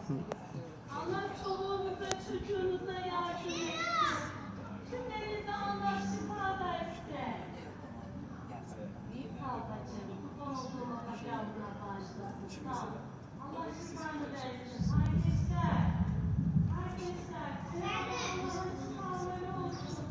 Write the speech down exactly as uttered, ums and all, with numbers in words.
Allah çoluğunuza, çocuğunuza yardım etsin. Cümlemize Allah şifa versin. Sağ ol bacım, kurban olduğum Allah yavrular bağışlasın. Sağ ol. Allah şifanı versin. Kardeşler, kardeşler, Allah'ın şifaları olsun.